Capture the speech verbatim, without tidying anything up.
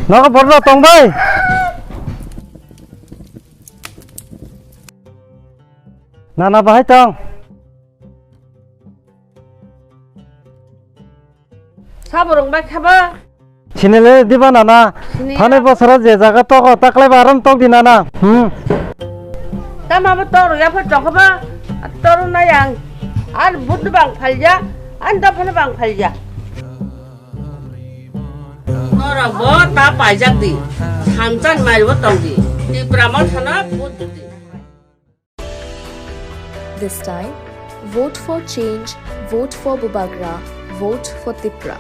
Nogo borok tong bai. Nana bahai tong. Saborong bai khaba. Sinile diba nana. Sini. Thani bosoro je jaga togo taklai ba aram tong di nana. Hmm. Tama bo toro ya pha tong khaba. Toro na yang. Ar bud bang phalja. An da phana bang phalja. Toro bo ta paijak di. Samchan mail bo tong di. Tipra mo thana bud di. This time, vote for change, vote for Bubagra, vote for Tipra.